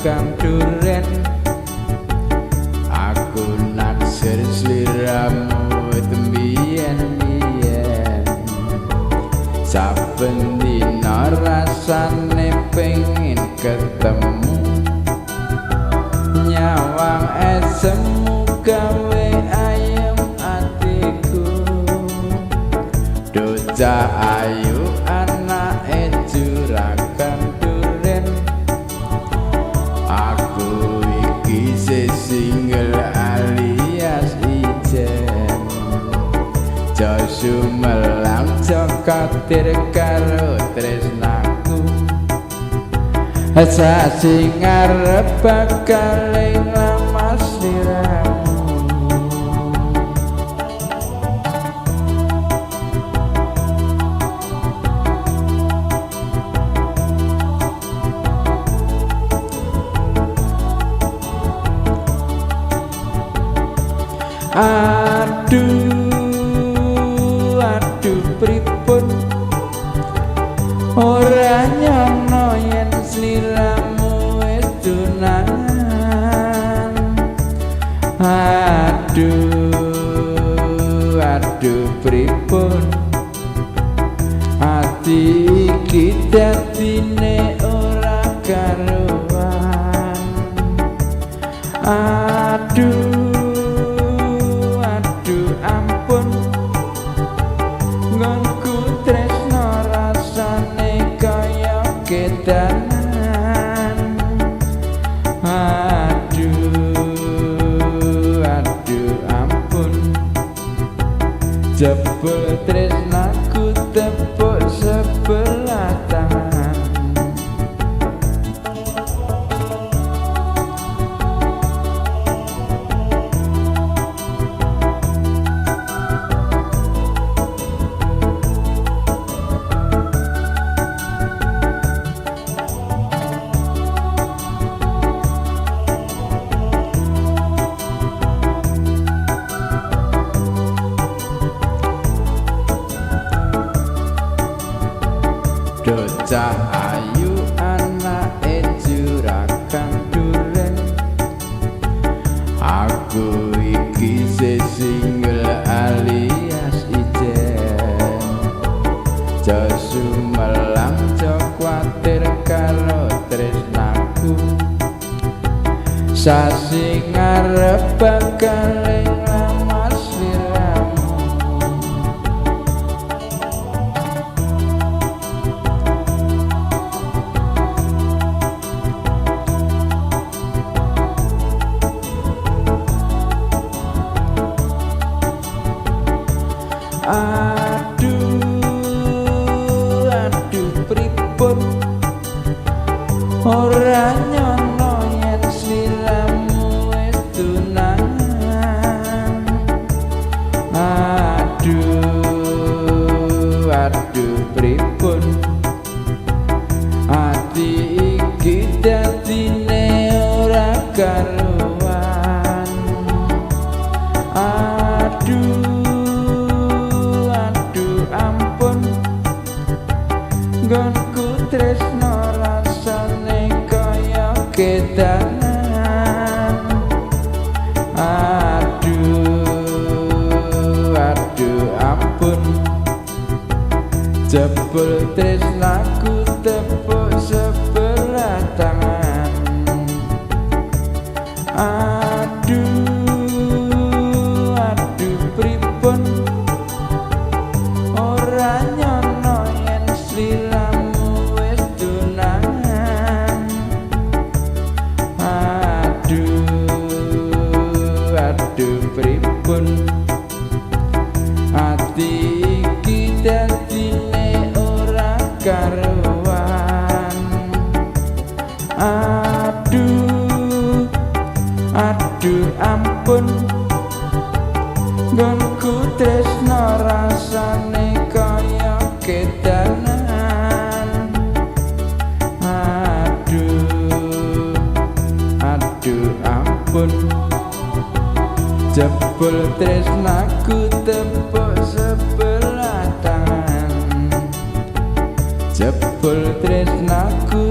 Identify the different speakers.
Speaker 1: juragan duren. Aku naksir sliramu tembiyen-biyen. Saben dina rasane pengin ketemu. Nyawang esemu gawe ayem atiku. Bocah ayu anake juragan duren. Aku iki single alias ijen. Sumelang katir karo tresnaku. Sasi ngarep bakal nglamas sliramu. Aduh, aduh pripun ora nyono yen sliramu wis tunangan. Aduh, aduh pripun ati iki dadine ora karuan. Aduh, aduh ampun nggonku tresno rasane kaya kedanan. Aduh, aduh ampun jebul tresnaku tepuk sebelah tangan. Bocah ayu anake juragan duren. Aku iki single alias ijen. Sumelang kuatir karo tresnaku. Sasi ngarep bakal nglamas sliramu. Aduh, aduh pripun ora nyono yen sliramu wis tunangan. Aduh, aduh pripun ati iki dadine ora karuan. Aduh, aduh ampun nggonku tresno rasane kaya kedanan. Aduh, aduh ampun jebul tresnaku tepuk sebelah tangan. Aduh, aduh pripun ora nyono yen sliramu wis tunangan. Aduh, aduh pripun ati iki dadine ora karuan. Aduh, aduh ampun nggonku tresno rasane kaya kedanan. Aduh, aduh ampun jebul tresnaku tepuk sebelah tangan. Jebul tresnaku